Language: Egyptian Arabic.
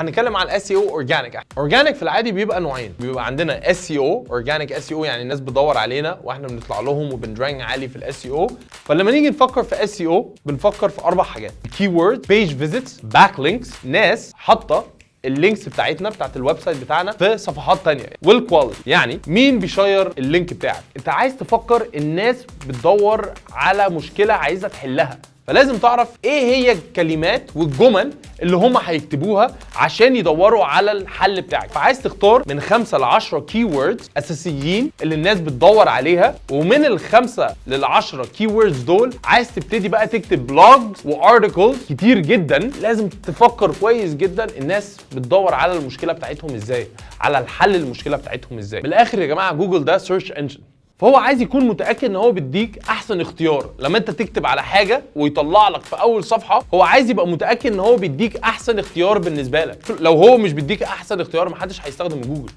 هنتكلم عن SEO organic. organic في العادي بيبقى نوعين، بيبقى عندنا SEO organic SEO، يعني الناس بتدور علينا واحنا بنطلع لهم وبن rank عالي في ال SEO. فلما نيجي نفكر في SEO بنفكر في اربع حاجات: keyword، page visits، backlinks، ناس حاطه ال links بتاعتنا بتاعت ال website بتاعنا في صفحات تانية، وال quality، يعني مين بيشير ال link بتاعك. انت عايز تفكر الناس بتدور على مشكلة عايزه تحلها، فلازم تعرف ايه هي الكلمات والجمل اللي هم هيكتبوها عشان يدوروا على الحل بتاعك. فعايز تختار من 5 ل 10 keywords اساسيين اللي الناس بتدور عليها، ومن ال5 لل10 keywords دول عايز تبتدي بقى تكتب blogs و articles كتير جدا. لازم تفكر كويس جدا الناس بتدور على المشكلة بتاعتهم ازاي، على الحل المشكلة بتاعتهم ازاي. من الاخر يا جماعه، جوجل ده search engine، فهو عايز يكون متاكد ان هو بيديك احسن اختيار. لما انت تكتب على حاجة ويطلع لك في اول صفحه، هو عايز يبقى متاكد ان هو بيديك احسن اختيار بالنسبة لك. لو هو مش بيديك احسن اختيار، محدش هيستخدم جوجل.